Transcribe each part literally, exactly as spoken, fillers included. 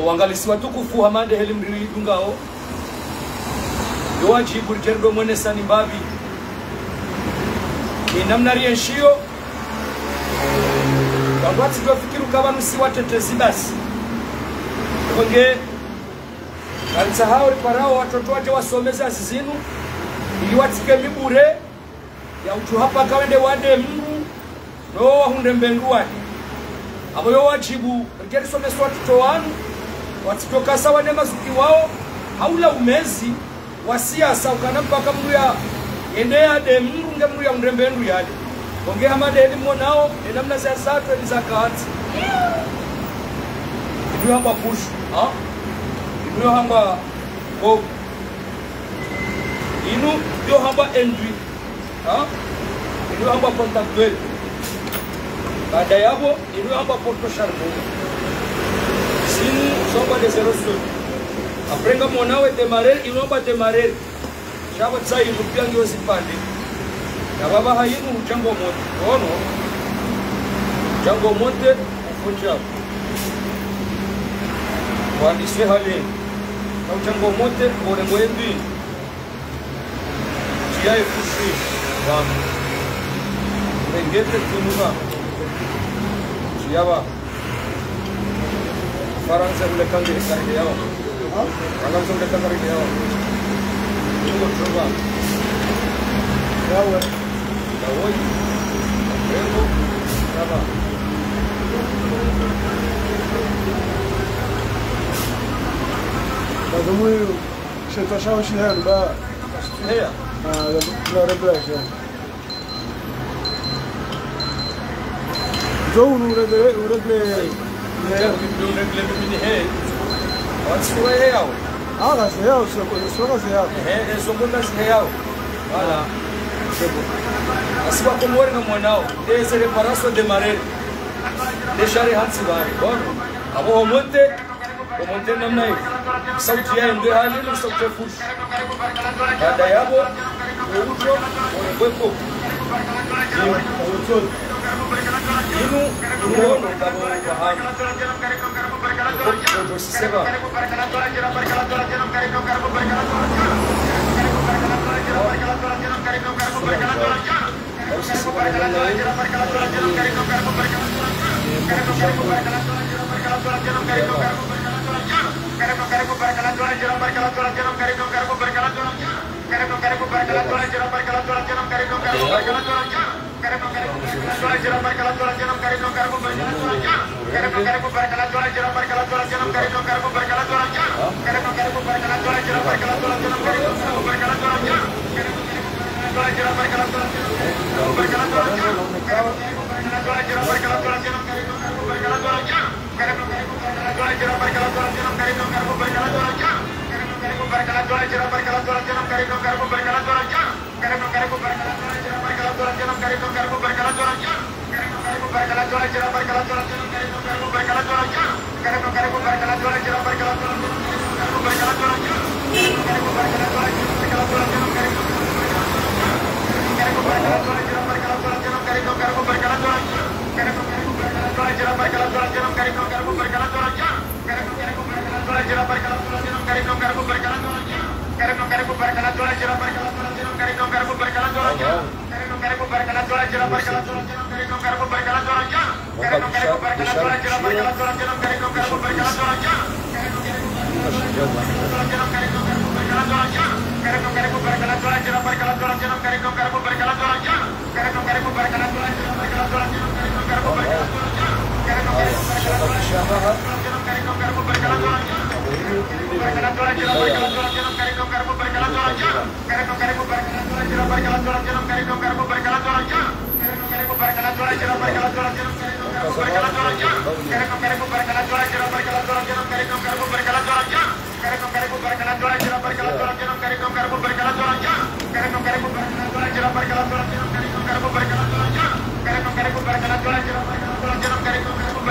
Wangalisi watukufu, hama nde heli mridungao, yo wadjibu ridjeri ndo mwenesa ni mbapvi. Ni namna rienshio, wandru watsidjo fikiri uka pvanu si watetezi basi. Konge, kanisa hao riparao watoto wadje wasome ze hazi zinu, ili watsike mibure, ya utsuha paka wende wade mndru, no wahundre mbendru wahe. Apvo yo wadjibu, ridjeri somesa watoto wanu, watsidjo kasa wane mazuki wao, haula umezi, wa siasa, ukana mpaka mndru ya, yende yade mndru nge mndru yahundre mbendru yade. Konge hama nde heli mwonao, ne namna ze hazi zatru eli zaka hatsi. Inu yo hambwa push, ha? Inu yo hambwa go. Inu yo hambwa enduit. Ha? Inu yo hambwa contact d'huile. Baada yapvo, inu yo hambwa porte charbon. Zinu zo hambwa des aérosols. Après ngamwonao e démarreur, inu yo hambwa démarreur. Sha pvatsi inu pia ngiyo zipvandre. Na pvapvaha inu hutsango moteur. Ono. Hutsango moteur, ufunja. Wandise hale. Na hutsango moteur, ngore ngwembi. Tsiya efushi. Wa. Rengete tunuma. Tsiya wa. Farantsa hule kande karike yao. Farantsa hule kande karike yao. Nungo trova. Yawe. Yawe. Rengo. Yaba. Bazo mwe, shetwa shao shiheya nuba. Heya. Ah, la, la, la, la, la. Zo unu uregle, uregle. Uregle mimi ni he. Watsi wa he yao. Ah, la se yao, se ko, se ko se yao. He, he, so ko la se yao. Voilà. C'est bon. Asi wakomori ngamwonao. Des réparations démarrées. Des charrés hantsi bari. Bon. Apvo ho moteur. Ho moteur namna hiyo. Sauti ya ndo hali ni sauti ya fushi. Baada yapvo, ujo, urekweko. Inu, inu, inu, inu, inu, inu, inu, siseba.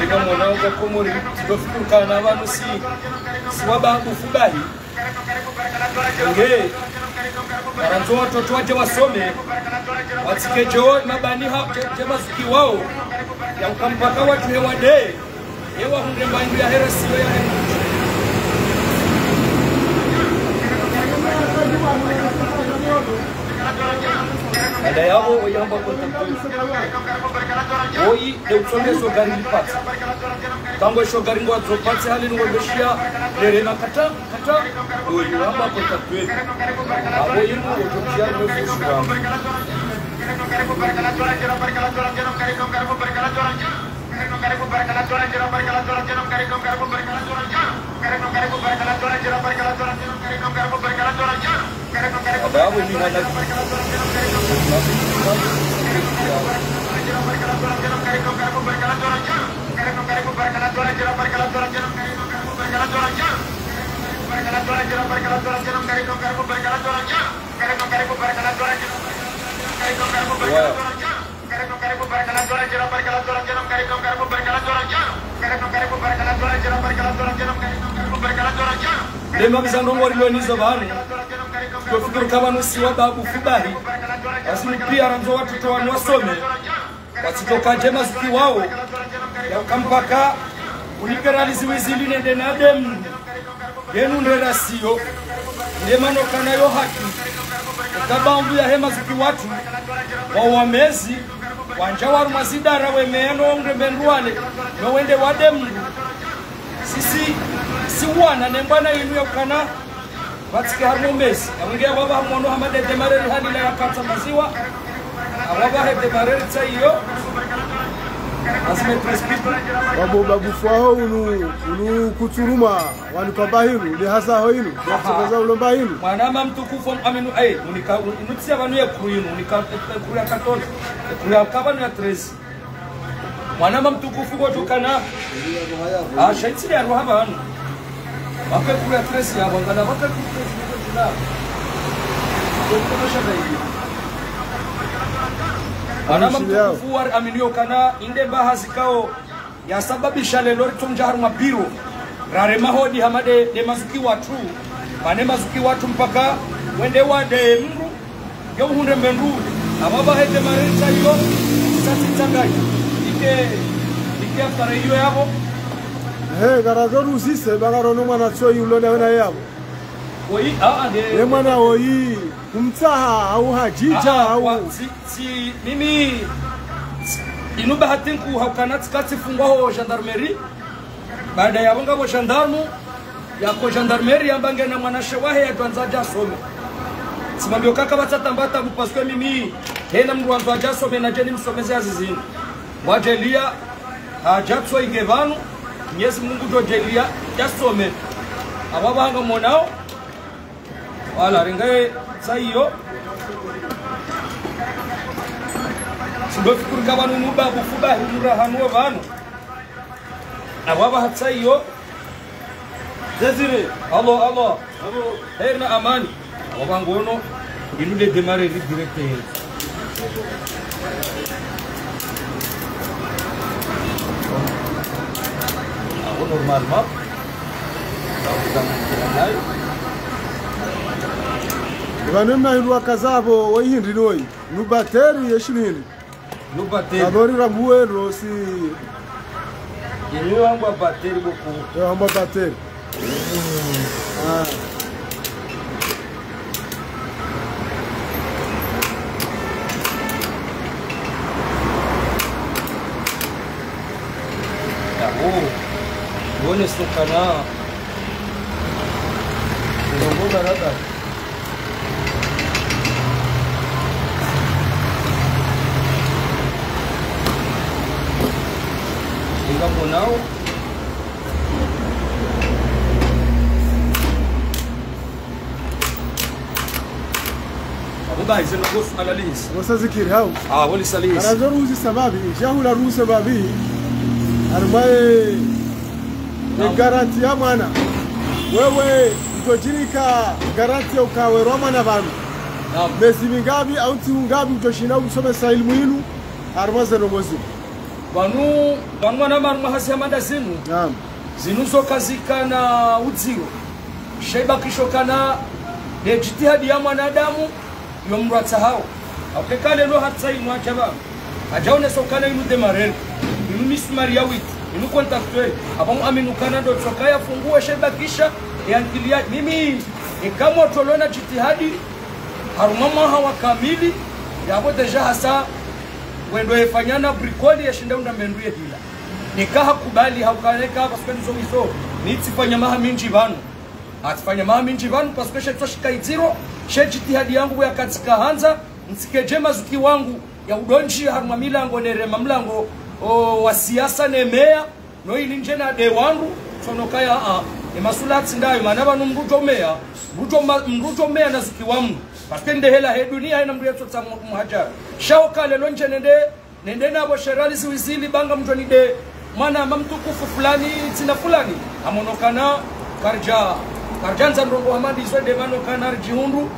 Inu mwonao wakomori, tsido fikiri ukana pvanu si, si wabaha kufubahi. Nge, ngarandzo watoto wadje wasome, watsike djo mabani ha, dje, dje mazuki wao, ya uka mpaka wadjuhe wade, ye wahundre mbandru ya hera siyo ya hera. Baada yapvo, woyi hamba contracteur. Woyi, nde utsonge zo gari lipatse. Tangu esho gari ngwadzo patse hali ngwabeshiya, lere na kata, kata. Woyi hamba contracteur. Apvo yinu, woyi tsotsiya, no fushi wa. Adabu ni hana. Wow. Lema biza ndrongo rilonizo pvanu. Tsofikiri ukaya pvanu si wa babu fubahi. Basi piya randzo watoto wanu wasome. Watsitsoka dje mazuki wawo. Yauka mpaka unipera liziwizi linende na demu. Yenu nde rasiyo, nde mana ukana yo haki. Ukaya pvanu yahe mazuki watru, wa wamezi, wandja warumwa zidara wemeyano undrembe ndrwale, no wende wade mndru. Sisi, si wana, ne mbwana yinu yaukana, pvatsike harumwa umezi. Yawingi ya waba hamono hama nde démarreur halila yakatsa maziwa, awaba he démarreur tsa iyo, azime treize people. Wabo babu fwaho unu, unu kutsuruma. Wanu kwa bahinu, lihaza ho inu, aha, kutsongeza ulo bahinu. Mwanama mtukufu aminu, eh, unika, un-, inutsiya pvanu ye kuru inu, unika, eh, kuru ya quatorze, eh, kuru ya ka pvanu ya treize. Mwanama mtukufu kwa tukana, ah, shaitsi ya roha pvanu. Wake kuru ya treize ya wangana, wake kuru ya treize ya wangana. Mwanama mtukufu wa aminu yokana, inde mba hazikao, yasababisha lelo ritsondja harumwa biro. Rarema hodi hama nde, nde mazuki watru. Mane mazuki watru mpaka wende wade mndru. Yo uhundre mbe ndru. Apvapva he démarreur tsa iyo. Sasi tsangayi. Ike, ike apvara iyo yapvo. He, ngarazo ruzise, ba ngarono mwana tsoyi ulona wena yapvo. Oyi, a, a, nde. Ye mwana oyi, kumtsaha, au hadjidja, ah, au. Wa, si, Si, mimi, inu bahati nkuu haukana tsika tsifungwa ho gendarmerie. Baada ya wonga ho gendarme, yako gendarmerie yamba ngena mwanashe wahe yadjwandza yadje yasome. Tsimwambio kaka pvatsa tamba tabu parce que mimi, hena mndru wandzo yadje yasome nadje nimsomeze hazi zinu. Wadjeliya, hadja tsoike pvanu, Mwenyezi Mungu djodjeliya, yasome. Apvapva hangamonao, Wala, ringaye tsa iyo. Sindo fikiri ukaya pvanu nuba bufuba himura hanu pvanu. Apvapva ha tsa iyo. Désiré, allo, allo. Heri na amani. Apvapva ngono, inu nde démarreur direct. Apvo normalement. Pvanu mna hindru wakaza apvo, woyi hindri ni woyi. Nu bateri ye shinu hindri. Nu bateri. Apvo ri rambuwe ro si. Inu wambwa bateri boku. Yo, wambwa bateri. Ah. Yaho, wone sokana. Ndrongo barabara. Inga monao. Apvo bahi zinu ngosu analyse. Ngosa zikiri hau. Ah, wali salisi. Arazo ruzi sababi, jahula ruzi sababi. Arimwaye, naam, ni garanti ya mwana. Wewe, udjodjinika garanti ya ukawe rwa mwana pvanu. Naam. Mezi mingapi, au ntsihu ngapi, udjoshinda umsomesa ilimu inu, arimwa ze ndrongo zinu. Pvanu, pvanu mwana marumwa hazi ya mada zinu. Naam. Zinu zoka zikana udziro. Shaiba kisho kana ne jitihadi ya mwanadamu yo mndru atsahao. Aukeka lelo hatsa inu hadja pvanu. Hadja onesa ukana inu démarreur. Inu misumari ya witi. Inu contracteur. Apvo mu aminu kana ndo tsoka yafunguwe shaiba kisha. Ye ankili ya mimi. Eka motolo na jitihadi. Harumwa mwaha wa kamili. Yapvo déjà hasa, wendo yefanyana bricole yeshinda unda mendru yehila. Neka hakubali, haukaneka, parce que nizo izo, nitsifanya maha mindji pvanu. Atsifanya maha mindji pvanu, parce que she tso shika idziro, she jitihadi yangu ya katsika handza, ntsike dje mazuki wangu, ya udondji harumwa milango ne rema mlango, o, wa siasa ne meya, no ili ndje na de wangu, tsono kaya a, e masula tsi ndayo, mana pvanu mdru djo meya, mdru djo ma-, mdru djo meya na zuki wa mdru. Parce que nde hela he dunia, hena mdru ya tsotsa mu-, muhadjara. Sha uka lelo ndje nende, nende na bo sherali ziwizili banga mdjo ni de, mwana mama mtukufu fulani, tsina fulani. Amono kana, karidja, karidja ndza ndrongo hamadi izo de mano kana ridjihundru,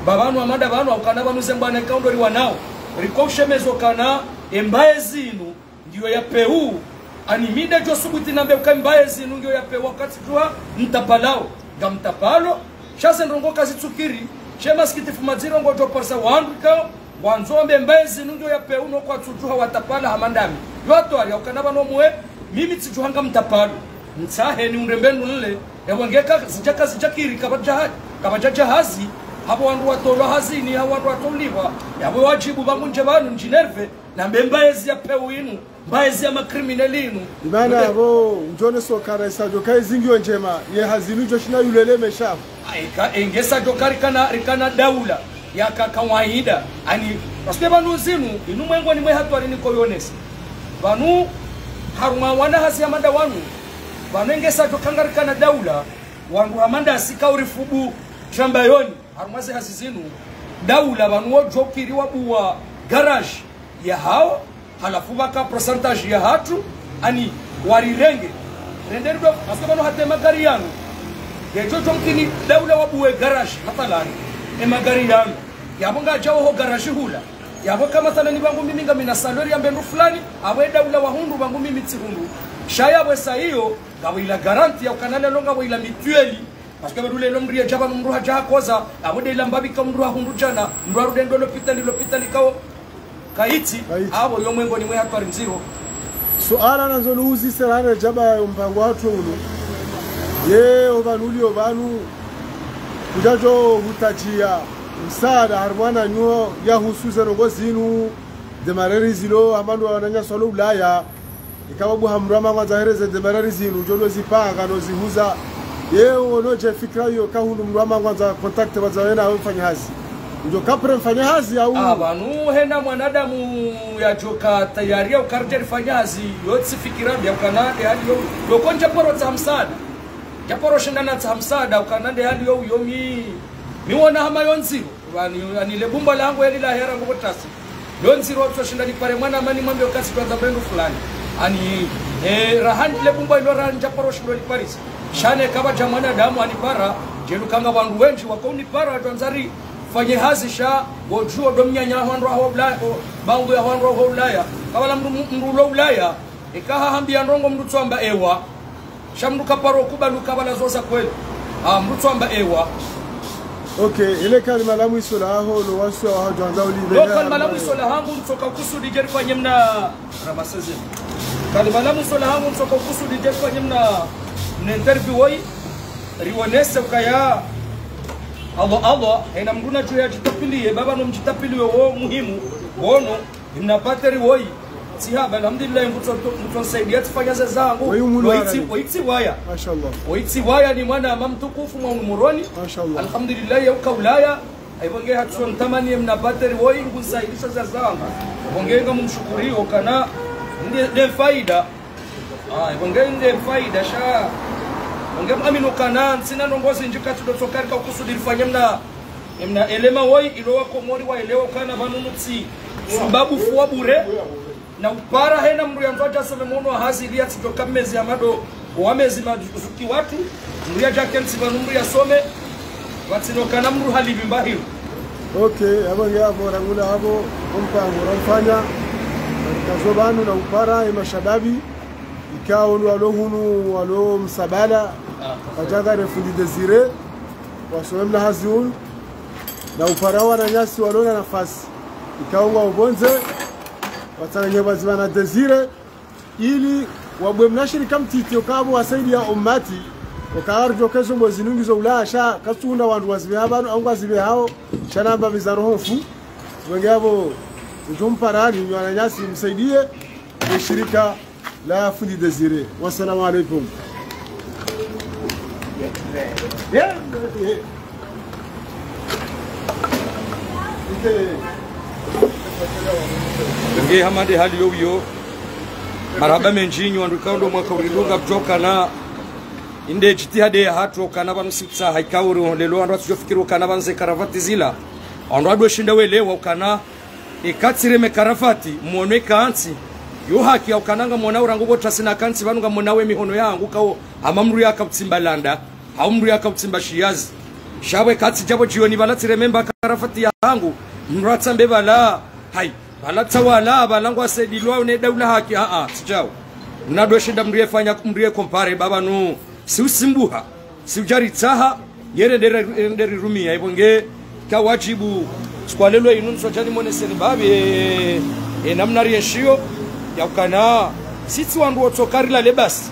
ba pvanu hamada pvanu, au kana pvanu ze mbwana ikao ndo riwanao. Riko ushemezo kana, embaye zinu, ngiyo ya pewu, ani mida djo subuti nambe uka embaye zinu ngiyo ya pewu wakati djuha mtapalao, nga mtapalo, sha ze ndrongo kazitsukiri, she masikitifu madziro ngodjo parisa wandru ikao, ngwandzo wambe embaye zinu ngiyo ya pewu no kwatsu djuha watapala hama ndami. Yo atwari, au kana pvanu mwe, mimi tsidjuha nga mtapalo. Ntsahe ni undrembe ndunle, ewa ngeka zidja kazidjakiri, kapvadja ha-, kapvadja dja hazi, hapvo wandru watolwa hazini, hapvo wandru watolwa, yapvo wadjibu pvangu ndje pvanu, ndjinerve, nambe embaye zi ya pewu inu, mbaye zi ya makrimineli inu. Imana yapvo, ndjone sokara isa djo kaizi ngiyo ndjema, ye hazi inu djo shina yulele meshafu. Aika, engesa djo karikana, rikana daula, ya ka-, kawaida, ani, parce que pvanu zinu, inu mwengo ni mwe hatwari niko yonesa. Pvanu, harumwa wana hazi hamada wanu, pvanu engesa djo kanga rikana daula, wandru hamada sika urifubu, shamba yoni. Harumwa ze hazi zinu, daula pvanu wodjo kiri wabuwa garage yahao, halafu pvaka pourcentage yahatru, ani warirenge. Rende rido, parce que pvanu hata emagari yanu, yedjo djo mkini daula wabuwe garage, mathalani, emagari yanu. Yapvo ngadjao ho garage hula. Yapvo ka mathalani pvangu mimi ngamina salaire ya mbe ndru fulani, apvo edaula wahundru pvangu mimi tsihundru. Sha yapvo esa iyo, ngapvo ila garantie ya ukana lelo ngapvo ila mutuelle, parce que pvadule lo mdru yedja pvanu mdru hadja hakoza, apvo de ila mbapvi ka mdru hahundru djana, mdru harudi ndo lopitali, lopitali kao, kaitsi, kaitsi. Apvo yo mwengo ni mwe hatwari ndziro. Suala nandzo nuhuzise rane djaba yo mpango hatru unu. Ye, opvanu uli opvanu, kudjadjo hutadjia msaada, harumwa na nyuo ya husu ze ndrongo zinu, ze mareri zilo, hama ndo wananyasi walo Ulaya. Ikao buha mdru hama ngwandzo ahereze ze mareri zinu, djo no zipanga, no zihuza. Ye, ono dje fikira yo, ka hunu mdru hama ngwandzo contact wandza wena we mfanya hazi. Ndjo kapre mfanya hazi au? Ah, pvanu hena mwanadamu yadjoka tayari ya uka ridje rifanya hazi, yo tsi fikira mbi ya ukana nde hali yo. Loko ndja paro tsaha msaada. Ndja paro shinda natsaha msaada, ukana nde hali yo, yo mi, mi wona hama yo ndziro. Ani, ani le bumba langu eli la hera ngo botasi. Lo ndziro tso shinda nipare mwana mani mwambe okasi twandza mbe ndru fulani. Ani, eh, raha ni le bumba ilo raha ndja paro shindo liparisa. Sha ne kapvadja mwanadamu anipara, djeli ukanga wandru wendji waka unipara, twandza rifanye hazi sha, ngodjuo ndo mnyanya hwandru ho Ulaya, o, bangu ya hwandru ho Ulaya. Kapvala mdru, mdru lo Ulaya, eka hahambia ndrongo mdru tsu amba ewa. Sha mdru kaparo kubali uka pvala zo za kweli. Ah, mdru tsu amba ewa. Ok, ile kalima la mwiso laho, lo wasi wa hadjwandza ulive. Lo kalima la mwiso lahangu ntsoka ukusudi dje rifanye mna ramaseze. Kalima la mwiso lahangu ntsoka ukusudi dje rifanye mna, mna interview woyi. Riwonese ukaya Allah, Allah, hena mdru na djuya djitapiliye, baba no mdjitapiliye wo muhimu, wono, mna batterie woyi, tsi haba, alhamdulillah, ngutso, ngutso nisaidia tsifanya ze zangu. Woyi umunu woyi tsi, harani. Woyi tsi waya. Mashallah. Woyi tsi waya ni mwana mama mtukufu mwa unu Moroni. Mashallah. Alhamdulillah, ya uka Ulaya. Aibu nge hatso ntamani mna batterie woyi, ngusaidisa ze zangu. Aibu nge ngamumshukuri, okana, nde, nde faida. Ah, aibu nge nde faida, sha. Aibu nge mwamini okana, ntsina ndrongo zindji katsi ndo tsokari ka ukusudi rifanye mna Emna elema woyi, ilo wa Komori wa elewa ukana pvanu nutsi sababu fuwa bure. Na upara hena mdru yandzo adja some mwono wa hazi ili yatsidjo ka mezi ya mado, wa mezi mazuki watru, mdru yadja kentsi pvanu mdru yasome, pvatsina ukana mdru halipvi mbahiro. Ok, apvo nge apvo, rangula apvo, ompango, ramfanya, kazo pvanu na upara, ema shababi, ikao ndo walo hunu, walo msabala, ah, kwadjanga ne fundi Désiré, wasome mna hazi unu, na upara wananyasi walo na nafasi. Ikao ngwa upvondze, watsanganye pvadzima na Désiré, ili wabwe mna shirika mtiti, oka apvo wasaidia omati, oka aridjo kezo mbo zinungizo Ulaya, sha, katsunda wandru wazibe ha pvanu, au ngwazibe hao, sha namba miza roho mfu. Wenge apvo, udjo mpara ni wananyasi msaidie, ye shirika la fundi Désiré. Wassalamu alaikum. Nge hama nde hali yo iyo. Marahaba mendji nyi wandru ikao ndo mwaka uridunga pvudjokana. Inde djitihadi yahatru ukana pvanu sitsa haikao uri leo wandru watsudjofikiri ukana pvandze karavati zila. Wandru wadjoshinda welewa ukana eka tsireme karavati, mwono eka ntsi. Yo haki ya ukana ngamwona urangu pvo tasi na kantsi pvanu ngamwona we mihono yangu kao hama mndru yaka utsimba landa, hau mndru yaka utsimba shiyazi. Sha pvo eka tsidja pvo djioni pvala tsireme mba karavati yahangu, mndru atsambe pvala, hai, pvala tsawala, pvala ngwasaidilwa une daula haki, aa, tsidjao. Mnadjoshinda mndru yefanya, mndru yekompare, pvapvanu, si usimbuha. Si udja ritsaha, yere ndere, ndere rumia, ipvo nge ka wadjibu, siku ya leo inu ntsodja nimwoneseni babi, e, e, namna rienshiyo, ya ukana, sitsi wandru wotsoka rilale basi,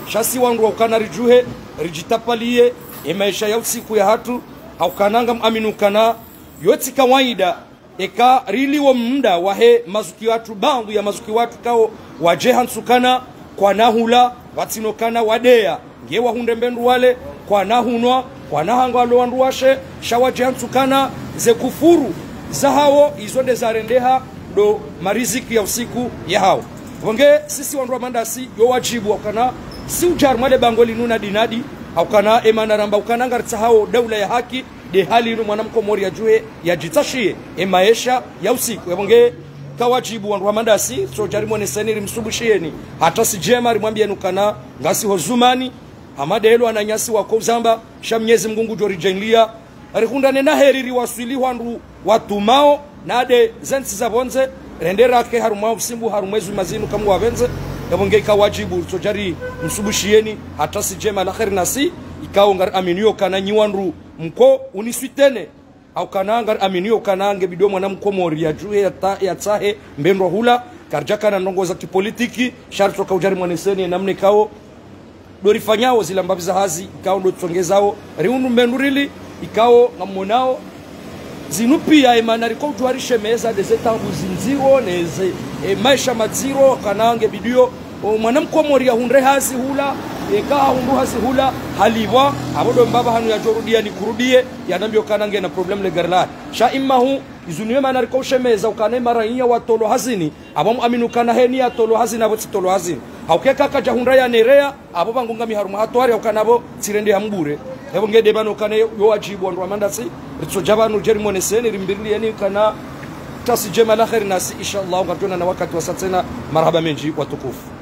sha si wandru wa ukana ridjuhe, ridjitapalie, e maesha ya usiku yahatru, ha ukana ngam amini ukana, yo tsi kawaida, eka riliwo mnda wahe mazuki watru, baadhwi ya mazuki watru kao wadjeha ntsukana, kwana hula, pvatsina ukana wadeya, nge wahundre mbe ndru wale, kwana hunwa, kwana hanga walo wandru washe, sha wadjeha ntsukana, ze kufuru zahawo, izo nde zarendeha, ndo mariziki ya usiku yahawo. Pvo nge sisi wandru wa mandasi, yo wadjibu wa ukana, si udja harumwa le bango linu nadi nadi, ha ukana emana ramba ukana ngaritsahawo daula ya haki, nde hali inu mwana mkomori yadjuhe, yadjitsashiye, e maesha ya usiku. Epvo nge ka wadjibu wandru wa mandasi, so djari mwoneseni rimsubushiyeni. Hata si djema rimwambiyeni ukana, ngasi ho zumani, hama nde elo wananyasi wako uzamba, sha Mnyezi Mngu ngudjo ridjaanliya. Rihundrane na heri riwaswili hwandru watumao, na nde zentsi za pvondze, rende rake harumwa usimbu, harumwa ezuma zinu kamwa pvendze, epvo nge ka wadjibu, so djari msubushiyeni, hata si djema la heri nasi, ikao ngari aminiyo ukana nyi wandru mko uniswitene, ha ukana ngari aminiyo ukana nge bidi mwana mkomori yadjuhe yata-, yatsahe mbe ndru hula, karidjakana ndrongo za kipolitiki, sha ritsoka udjari mwoneseni namna ikao, ndo rifanyao zila mbapvi za hazi, ikao ndo tsongezao, rihundru mbe ndru rili, ikao ngamwonao, zinu piya emana riko udjuwa rishemeza nde ze taabu zindziro, ne ze, e, maesha madziro, kana nge bidi yo, o, mwana mkomori yahundre hazi hula, eka hahundru hazi hula, halipvwa, apvo ndo mbapvi hanu yadjorudiya ni kurudiye, yanambiyo ukana ngena problème le gari lahe. Sha imahu, izinu emana riko ushemeza, ukana emaraiya watolwa hazini, apvo mu amini ukana heni yatolwa hazini, apvo tsitolwa hazini. Ha uka eka kadjahundra yanereya, apvo pvangu ngami harumwa hatwari, ha ukana apvo tsirende ya mbure. Epvo nge nde pvanu ukana yo wadjibu wandru wa mandasi, ritsodja pvanu djeri mwoneseni, rimbiliyeni ukana tasi djema la heri nasi, inshallah, ngaridjoonana wakati wasa tsena, marahaba mendji watukufu.